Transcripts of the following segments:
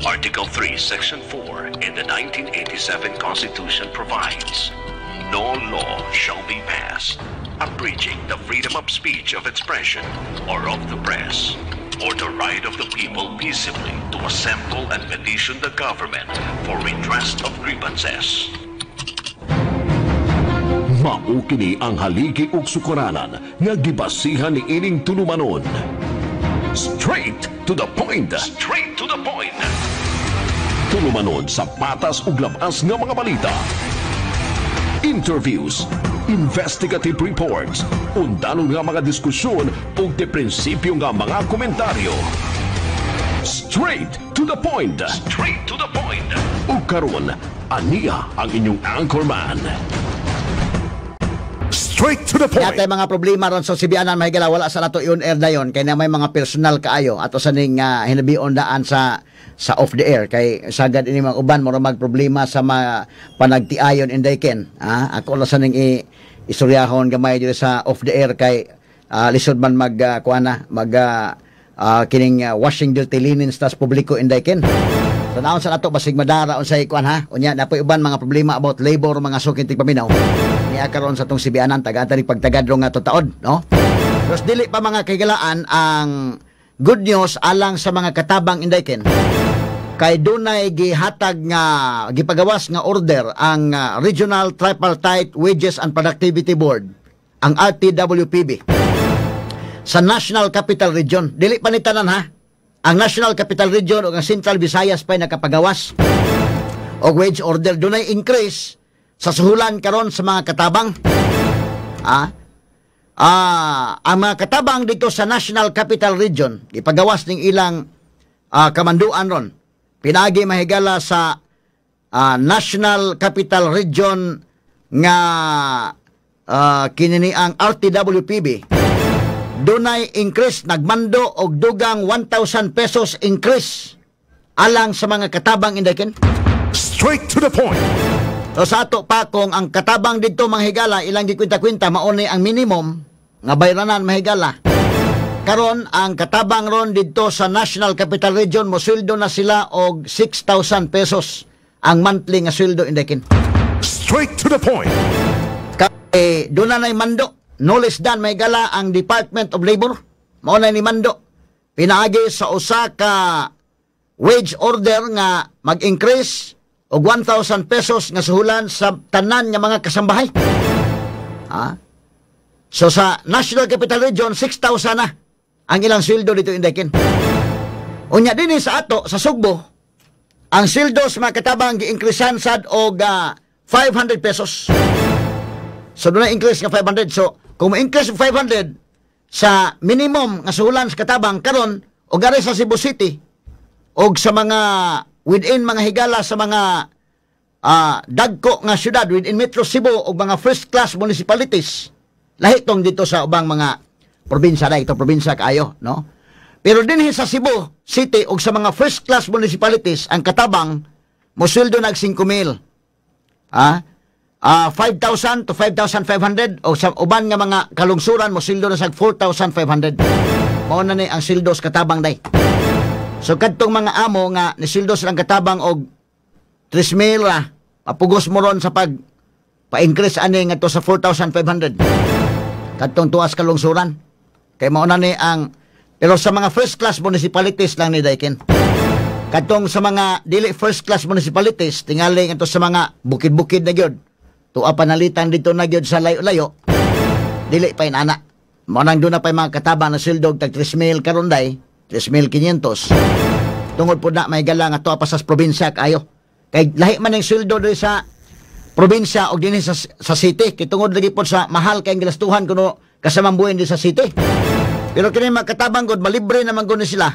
Article 3, Section 4 in the 1987 Constitution provides, "No law shall be passed abridging the freedom of speech, of expression, or of the press, or the right of the people peaceably to assemble and petition the government for redress of grievances." Mao kini ang haligi ug sukaranan nga gibasihan ni ining tulumanon. Straight to the point. Straight to the point. Tulumanon sa patas ug labas nga mga balita. Interviews, investigative reports, undanon nga mga diskusyon ug de prinsipyo nga mga komentaryo. Straight to the point. Straight to the point. Ug karon, aniya ang inyong anchorman. Straight to the point. Natay mga problema ron sa Sibianan, mahigala, wala sa nato i-on air dayon kay na may mga personal kaayo ato sa ning hinabion daan sa off the air kay sagad ini mga uban mo mag problema sa mga panagtiayon, inday Ken. Ah, ako lang sa ning istoryahon gamay diri sa off the air kay lisod man mag kuana na mag kining washing dirty linens tas publiko, inday Ken. So naon sa nato basig madara unsay kuan ha. Unya napoy uban mga problema about labor, mga suking tigpaminaw. Niya karon sa tong Sibianan tagaan ni pagtagad ro nga taod, no? Pero dili pa, mga kahigalaan, ang good news alang sa mga katabang, inday Ken. Kay dunay gihatag nga gipagawas nga order ang Regional Tripartite Wages and Productivity Board, ang RTWPB, sa National Capital Region. Dili pa ni tanan ha. Ang National Capital Region ug ang Central Visayas pa nakapagawas og wage order. Dunay increase sa suhulan karon sa mga katabang. Ah, ang mga katabang dito sa National Capital Region, ipagawas ning ilang kamanduan ron. Pinagi, mahigala, sa National Capital Region nga kinini ang RTWPB, dunay increase, nagmando og dugang 1,000 pesos increase alang sa mga katabang, inday Ken. Straight to the point. So sa ato pa kung ang katabang dito, mga higala, ilang gikwenta-kwenta mauni ang minimum nga bayranan, mahigala. Karon ang katabang ron dito sa National Capital Region, mosuweldo na sila og 6,000 pesos ang monthly nga sweldo, inday Ken. Straight to the point. Kay doon na mando no less than, mahigala, ang Department of Labor mao na ni mando pinaagi sa usa ka wage order nga mag-increase og 1,000 pesos nga suhulan sa tanan nga mga kasambahay. Ah? So sa National Capital Region, 6,000 na ang ilang sweldo dito, inday Ken. Unya dinhi sa ato sa Sugbo, ang sweldo sa mga katabang gi-increasean sad og 500 pesos. So doon na increase nga 500. So kung ma-increase og 500 sa minimum nga suhulan sa katabang karon og ari sa Cebu City og sa mga within, mga higala, sa mga dagko nga syudad within Metro Cebu og mga first class municipalities, lahi tong dito sa ubang mga probinsya na ito, probinsya kaayo, no? Pero dinhi sa Cebu City og sa mga first class municipalities, ang katabang mosweldo nag 5,000, 5,000 to 5,500 o sa uban nga mga kalungsuran mosweldo na sa 4,500. Mao na ni ang sweldo sa katabang day. So kadtong mga amo nga nisweldo silang katabang og 3,000 ra, mapugos mo ron sa pag pa-increase ani ngadto sa 4,500. Kadtong tuas kalungsuran. Kay mao na ni ang, pero sa mga first class municipalities lang ni, inday Ken. Kadtong sa mga dili first class municipalities, tingali ngadto sa mga bukid-bukid na gyud. Tuwa panalitan dito na gyud sa layo-layo. Dili pa inana. Mao nang doon na pa yung mga katabang na sweldo og tag 3,000 karon day, 3,500. Tungod po na, may gala, nga tuwa pa sa probinsya kayo. Kay lahi man ang sweldo diri sa probinsya og dinhi sa city. Kay tungod lagi po sa mahal kay gilastuhan kuno kasamang buhin di sa city. Pero kini mga katabang gud malibre naman gud ni sila.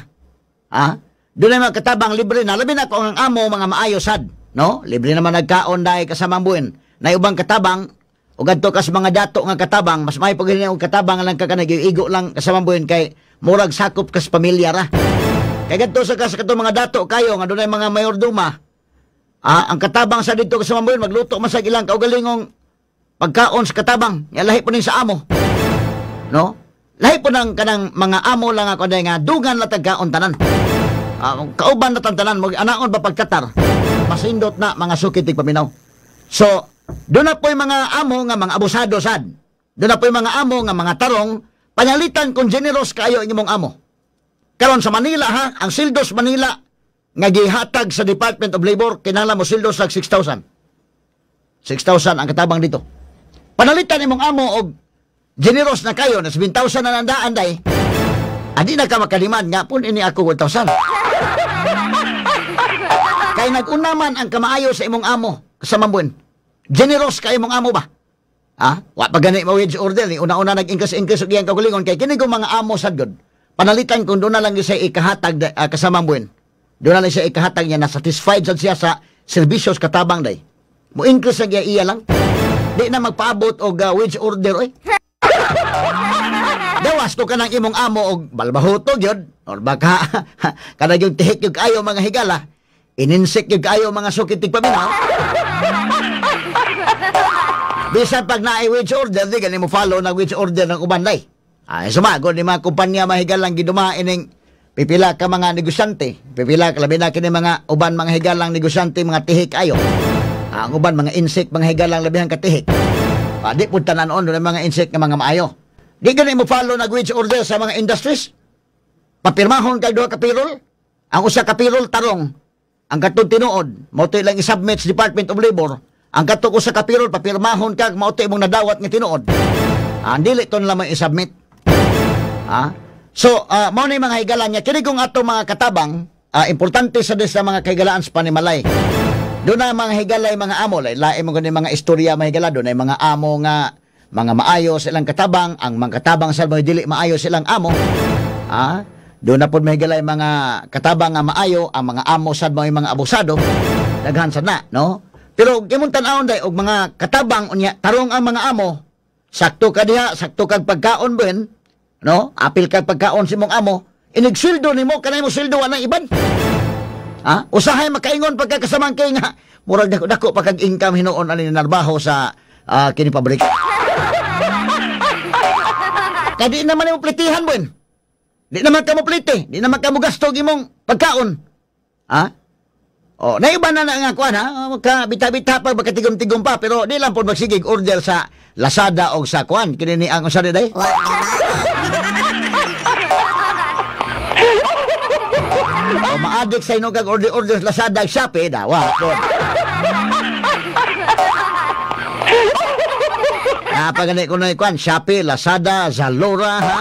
Ha? Doon ay mga katabang libre na. Labi na kung ang amo mga maayo sad, no? Libre naman nagkaon dahil kasamang buhin. Na ubang katabang o gadto ka sa mga dato nga katabang, mas may pag og katabang lang ka kanag igo lang kasamang buhin kay murag sakop kas pamilya ra. Kay gadto sa kas katong mga dato kayo nga dunay mga mayorduma. Ah, ang katabang sa dito kasamang buhin magluto man sa ilang kaugalingong pagkaon sa katabang. Ya lahi po ning sa amo. No? Lahi po ng kanang mga amo lang ako nga dugan la tagkaon tanan. Kauban na tantanan mo anaon ba pagkatar. Masindot na mga sukit tigpaminaw. So, doon na po'y mga amo nga mga abusado sad. Doon na po'y mga amo nga mga tarong panalitan kung generous kayo ang imong amo. Karon sa Manila ha, ang sildos Manila nga gihatag sa Department of Labor kinahanglan mo sildos sa 6,000. 6,000 ang katabang dito. Panalitan imong amo og generous na kayo na 7,000 na nandaan day. Adi na ka makaliman nga pun ini ako 1,000. Kay nag-una man ang kamaayo sa imong amo sa mambuin. Generous ka imong amo ba? Ha? Wa pa gani mo wage order ni una-una nag-increase og iyang kaugalingon kay kini kong mga amo sad gud. Panalitan kung doon na lang siya ikahatag kasamang buwan. Doon na lang siya ikahatag niya na satisfied sad siya sa serbisyos katabang day. Mo increase ang iya lang. Di na magpaabot og wage order oy. Dawas to ka ng imong amo og balbahoto gyud or baka kanang yung tihik yung kayo mga higala, ininsik yung kayo mga sukit tigpaminaw. Bisan pag naay wage order, di gani mo follow ng wage order ng uban day. Ay sumagod ni mga kumpanya mahigalang giduma ining pipila ka mga negosyante, pipila ka labi na kini mga uban mga higalang negosyante mga tihik ayo. Ang uban mga insect mga higalang labihan ka tihik. Di pud tanan-on doon mga insect nga mga maayo. Di gani mo follow nag wage order sa mga industries. Papirmahon kag duha ka payroll. Ang usa ka payroll tarong, ang katong tinuod mao to ilang i-submit sa Department of Labor. Ang katong usa ka payroll papirmahon kag mao to imong nadawat nga tinuod. Dili to na lamang i-submit. So, mao ni mga higalan niya kini kung ato mga katabang, importante sa des sa mga kahigalaan sa panimalay. Doon na mga higalay mga amo, lain mo gani mga istorya mga higala, doon ay mga amo nga mga maayo silang katabang, ang mga katabang sa mga dili maayo silang amo. Doon na po may higalay mga katabang nga maayo, ang mga amo sad mga mga abusado, daghan sad na, no? Pero imong tan-awon day og mga katabang unya tarong ang mga amo, sakto ka diha, sakto kag pagkaon ben, no? Apil kag pagkaon sa imong amo, inigsildo nimo kanay mo sildo wa nang iban. Usahay makaingon pagkakasamang kay nga murag dako pa kag income hinuon ani narbaho sa kini pabrik. Kay di naman mo plitihan buen. Di naman ka mo pliti, di naman ka mo gasto imong pagkaon. Oh, naiba na nga kuan ha, ka bita-bita pa bakatigom-tigom pa pero di lang pod magsigig order sa Lazada og sa kuan kini ni ang usa day. O maadik sa inong kag order-order sa Lazada ug Shopee dawa pod. Napagani ko na kuan Shopee, Lazada, Zalora ha.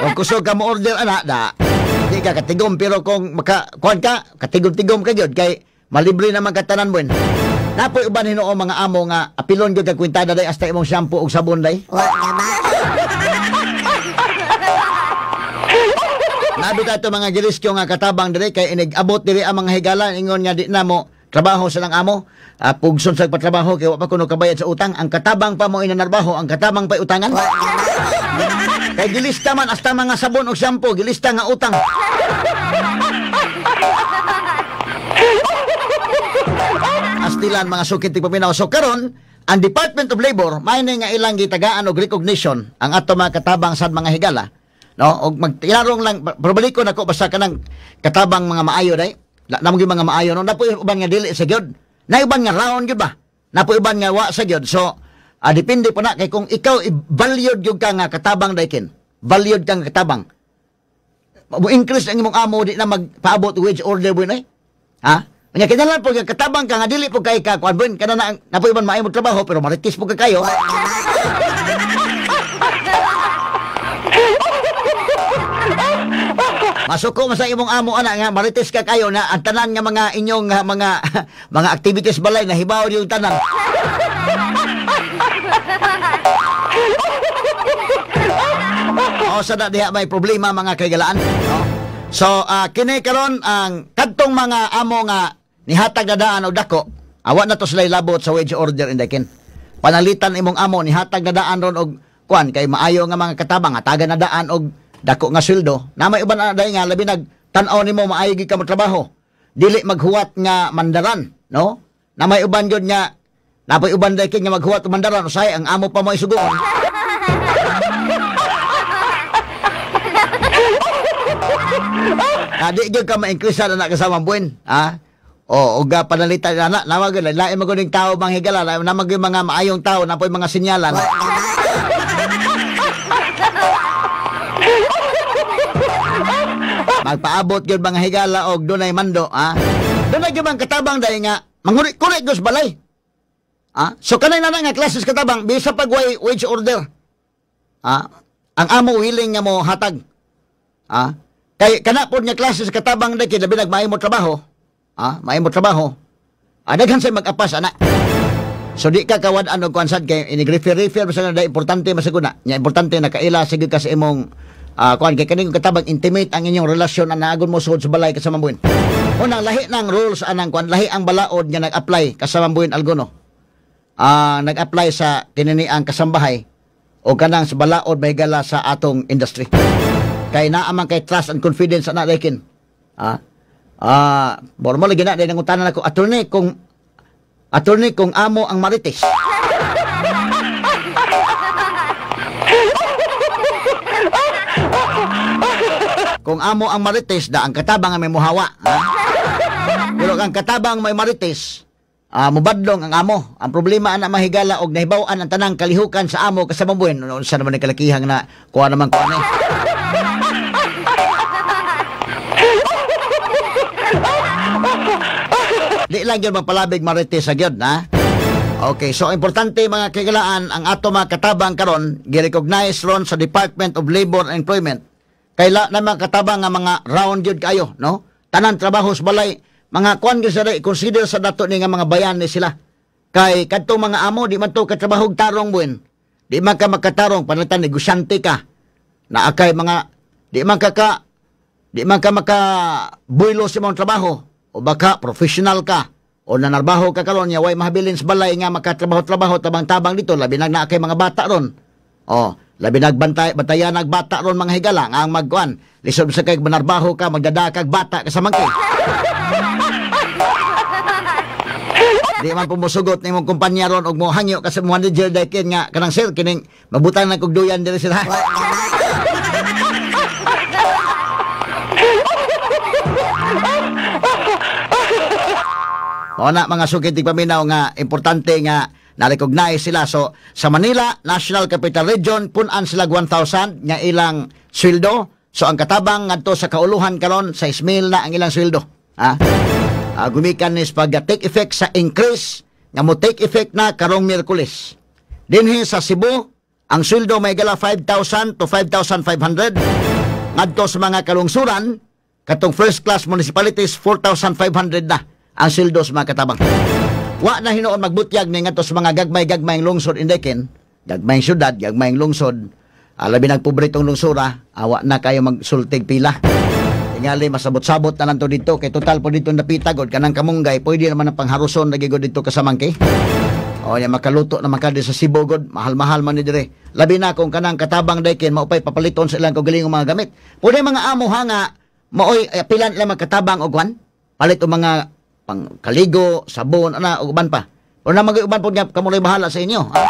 Kung kusog ka mo order ana da, di ka katigom pero kung maka kuan ka katigom-tigom ka gyud kay malibre naman katanan buen. Napoy uban hinuo mga amo nga apilon gyud kag kwintada day hasta imong shampoo ug sabon day. Nabi ta mga giliskyo nga katabang diri kay inig-abot diri ang mga higala ingon nga di na mo trabaho sa lang amo, pugson sa patrabaho kay wa pa kuno kabayad sa utang, ang katabang pa mo inanarbaho, ang katabang pa utangan. Kay gilista man hasta mga sabon og shampoo, gilista nga utang. Astilan mga sukit tigpaminaw. So karon, ang Department of Labor may nga ilang gitagaan og recognition ang ato mga katabang sad mga higala, no? Og magtilarong lang probaliko nako basta kanang katabang mga maayo day. Namo gyud mga maayo no, napoy uban nga dili sa gyud. Na uban nga round gyud ba? Napoy uban nga wa sa gyud. So depende po na kay kung ikaw i-valued gyud ka nga katabang daykin. Valued kang katabang. Mo increase ang imong amo di na magpaabot wage order buin ay. Ha? Nya kinahanglan po nga katabang ka nga dili po kay ka kuan buin kana na napoy uban maayo mo trabaho pero maritis po ka kayo. Masuko man sa imong amo ana nga marites ka kayo na ang tanan nga mga inyong mga mga activities balay na hibaw yung tanan. O sa na diha may problema mga kaigalaan, no? So kini karon ang kadtong mga amo nga nihatag na daan og dako, awa na to sila labot sa wage order indakin. Panalitan imong amo nihatag na daan ron og kuan kay maayo nga mga katabang hatagan na daan og dako nga sweldo. Na may uban na day nga labi nag tan-aw nimo maayo gyud ka mo trabaho. Dili maghuwat nga mandaran, no? Na may uban gyud nga napoy uban day kay nga maghuwat og mandaran usahay ang amo pa mo isugoon. Di gyud ka ma-increase na kasama buwan, ha? O, og panalitan na na gyud lain man gud tao mga higala, lain naman gyud mga maayong tao na po'y mga sinyalan. Magpaabot gyud mga higala og dunay mando, ha? Dunay gyud mga katabang dai nga manguri-kuri gyud sa balay. Ha? So kanay na nga classes katabang bisa pag way wage order. Ha? Ang amo willing nga mo hatag. Ha? Kay kana pod nga classes katabang dai kay labi nagmaay mo trabaho. Ha? Maay mo trabaho. Daghan say mag-apas ana. So di ka kawad-an og kuan sad kay inig-refer-refer basta na importante masaguna. Nya importante nakaila sige ka sa imong kuan kay kaning katabang intimate ang inyong relasyon ang naagon mo sugod sa balay kasama buhin. Unang lahi ng rules anang kuan, lahi ang balaod nga nag-apply kasama buhin alguno. Nag-apply sa tininiang kasambahay o kanang sa balaod mahigala sa atong industry. Kay naa man kay trust and confidence ana rekin. Bormo lagi na dahil nangutanan ako, attorney kung amo ang marites. Kung amo ang marites, da ang katabang ang may muhawa. Ha? Pero ang katabang may marites, mubadlong ang amo. Ang problema ana mahigala og nahibaw-an ang tanang kalihukan sa amo kasama buhin. Unsa naman ang kalakihang na kuha naman kuha ni. Di lang yun magpalabig marites sa gyud, ha? Okay, so importante mga kaigalaan, ang ato mga katabang karon gi-recognize ron sa Department of Labor and Employment. Kaila na mga katabang nga mga round gyud kayo, no? Tanan trabaho sa balay, mga kuan gyud sa consider sa dato ni nga mga bayan ni sila. Kay kadtong mga amo di man to katrabahog tarong buin. Di man ka makatarong panalitan negosyante ka. Naa kay mga di man ka maka builo sa imong trabaho o baka professional ka o nanarbaho ka karon nya way mahabilin sa balay nga makatrabaho-trabaho tabang-tabang dito labi nag naa kay mga bata ron. O, labi nagbantay bantayan nag bata ron mga higala ang magkuan. Lisod sa kay manarbaho ka magdadakag bata ka sa mangki. Di man pumusugot nimong kumpanya ron og mohangyo ka sa manager dayken nga kanang sir kining mabutan nang kog duyan diri sila. O na mga sukit paminaw nga importante nga na-recognize sila. So sa Manila, National Capital Region, punan sila 1,000 nga ilang sweldo. So ang katabang ngadto sa kauluhan karon 6,000 na ang ilang sweldo. Ha? Gumikan ni pag take effect sa increase nga mo take effect na karong Miyerkules. Dinhi sa Cebu, ang sweldo may gala 5,000 to 5,500. Ngadto sa mga kalungsuran, katong first class municipalities 4,500 na ang sweldo sa mga katabang. Wa na hinuon magbutyag ni ngadto sa mga gagmay-gagmayng lungsod indekin, gagmayng syudad, gagmayng lungsod, labi nagpobre tong lungsura, awa na kayo magsultig pila. Tingali masabot-sabot na lang to dito kay total po dito napita god kanang kamunggay pwede naman ang pangharuson lagi god dito kasamangki. O nya makaluto naman ka di sa Cebu god, mahal-mahal man ni dire. Labi na kung kanang katabang dayken maupay papaliton sa ilang kaugalingong mga gamit. Pwede mga amo ha nga maoy pilan ilang mga katabang og kwan, palit og mga pang kaligo, sabon, ana og uban pa. O na mag-uban pod nga kamo bahala sa inyo. Ha?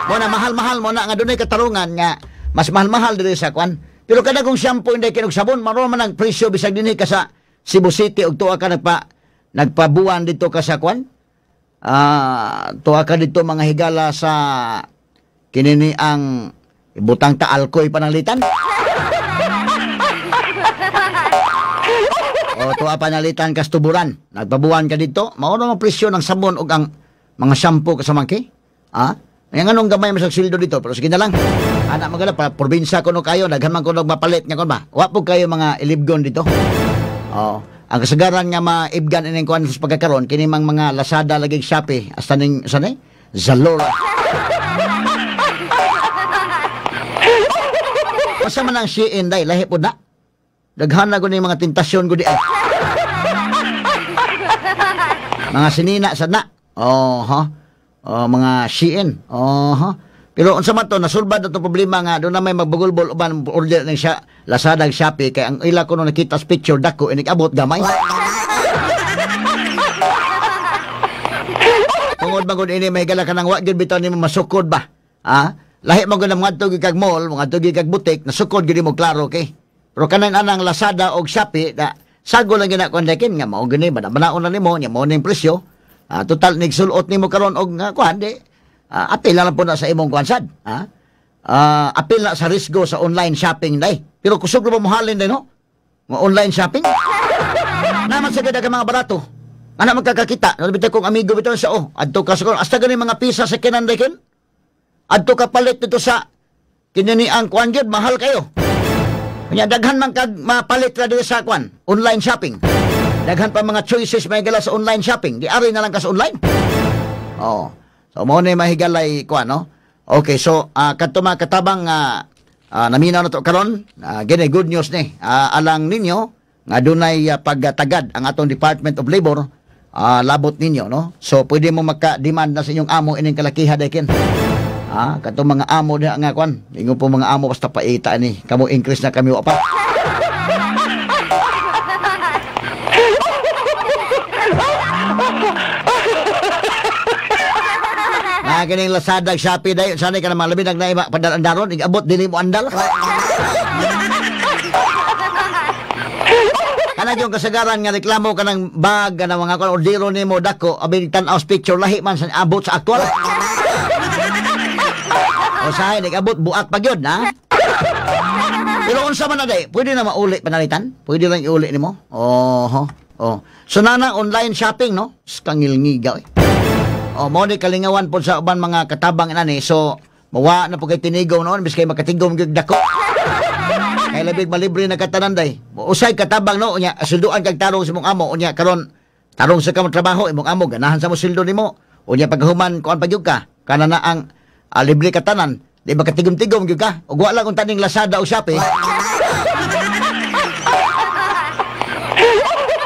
Mo na mahal-mahal mo na nga dunay katarungan nga mas mahal-mahal diri sa kwan. Pero kada kung shampoo inday kinog sabon, maroon man ang presyo bisag dinhi ka sa Cebu City og tuwa ka nagpabuan dito ka sa kwan. Tuwa ka dito mga higala sa kinini ang ibutang ta alkoy pananglitan. O tuwa panalitan kas tuburan, nagpabuan ka dito, mao ang presyo ng sabon og ang mga shampoo kasamangki. Ha? Ang anong gamay mas sweldo dito, pero sige na lang. Anak magala pa probinsya kuno kayo, daghan man kuno mapalit nga kon ba. Wa po kayo mga ilibgon dito. Oh, ang kasagaran nga maibgan ining kuan sa pagkakaron kini mang mga Lazada lagi Shopee hasta ning sa ni Zalora. Basta man ang Shein day lahi pud na. Daghan na gud ni mga tentasyon gud di ay. Mga sinina sad na. Oh, ha. Oh, mga Shein. Oh, ha. Pero unsa man to nasulbad na to problema nga doon na may magbugulbol uban order ning siya Lazada Shopee kay ang ila kuno nakita sa picture dako inig abot gamay. Tungod man gud ini may gala kanang wa gyud bitaw nimo masukod ba? Ha? Lahi man gud na ngadto gyud kag mall, ngadto gyud kag boutique, nasukod gyud nimo klaro kay. Pero kanan anang Lazada og Shopee da sago lang gina kuan kin nga mao gani banaon na nimo nya mao ning presyo. Total nigsulot nimo karon og kuan di apil na lang po na sa imong kuan sad. Ha? Apil na sa risgo sa online shopping day. Pero kusog ra ba mohalin day no? Nga online shopping? Naman sa ganda ka mga barato. Ana magkakakita, no bitaw kong amigo bitaw sa oh, adto ka sa hasta gani mga pisa sa kinan day kin. Adto ka palit dito sa kinini ang kuan gyud mahal kayo. Kanya daghan man kag mapalit ra diri sa kuan, online shopping. Daghan pa mga choices may gala sa online shopping. Di ari na lang ka sa online. Oh. So mo ni mahigalay kuan no. Okay, so kadto mga katabang naminaw na to karon, gini good news ni. Alang ninyo nga dunay pagtagad ang atong Department of Labor labot ninyo no. So pwede mo maka-demand na sa inyong amo ining kalakiha daykin. Katong mga amo diha nga kuan, ingon po mga amo basta paita ni, kamo increase na kami wa pa. Na kining Lazada, Shopee dayon sanay ka na mga labi nagnaima padalandaron, igabot dili mo andal. Kana yung kasagaran nga reklamo ka ng bag nga mga kuan ordero nimo dako abi tan-aw picture lahi man sa abot sa aktual. O sahay nag-abot buak pa gyud na. Pero unsa man na day, pwede na mauli panalitan? Pwede lang iuli nimo? Oho. Oh. So nana online shopping no? Skangilngigaw eh. Oh, mo ni kalingawan pod sa uban mga katabang inani. So mawa na po kay tinigaw noon biskay makatigom gyud dako. Kay labig malibre na katanan day. Usay katabang no unya silduan kag tarong sa imong amo unya karon tarong sa ka mo trabaho imong amo ganahan sa mo sildo nimo. Unya paghuman kuan pa gyud ka kana na ang libre katanan di ba katigom-tigom gyud ka ug wa lang unta ning Lazada o Shopee.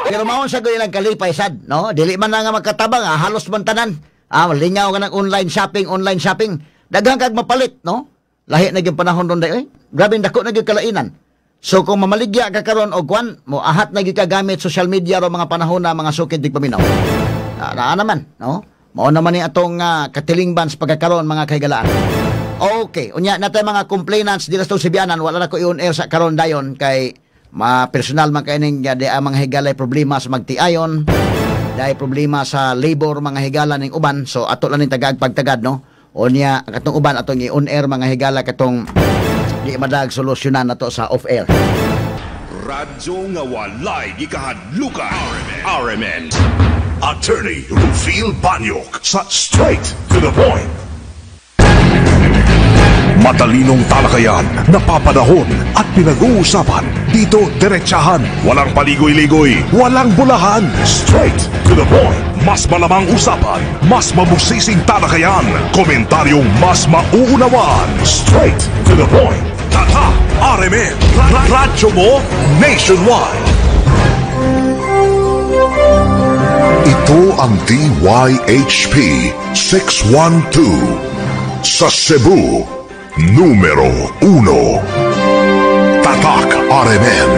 Pero maon sa gyud ilang kalipay sad no, dili man na nga magkatabang halos man tanan. Lingaw ka ng online shopping, online shopping. Daghan kag mapalit no. Lahi na gyud panahon ron day oy. Grabe dako na gyud kalainan. So kung mamaligya ka karon og kuan, mo ahat na gyud ka gamit social media ro mga panahon na mga sukid dig paminaw. Naa naman no. Mao naman ni atong katilingban sa pagkakaroon mga kahigalaan. Okay, unya natay mga complainants dira sa Sibianan, wala na ko i-on air sa karon dayon kay ma personal man kay ning di ang mga higalay problema sa magtiayon, dahil problema sa labor mga higala ning uban, so ato lang ning tagag pagtagad no. Unya katong uban atong i-on air mga higala katong di madag solusyonan nato sa off air. Radyo nga walay gikahadlukan. RMN. Attorney Rufil Banyok sa Straight to the Point. Matalinong talakayan, napapanahon at pinag-uusapan. Dito diretsahan, walang paligoy-ligoy, walang bulahan. Straight to the point. Mas malamang usapan, mas mabusising talakayan, komentaryong mas mauunawaan. Straight to the point. Tata RMN, radyo mo nationwide. Ito ang DYHP 612 sa Cebu, numero 1. Tatak RMN.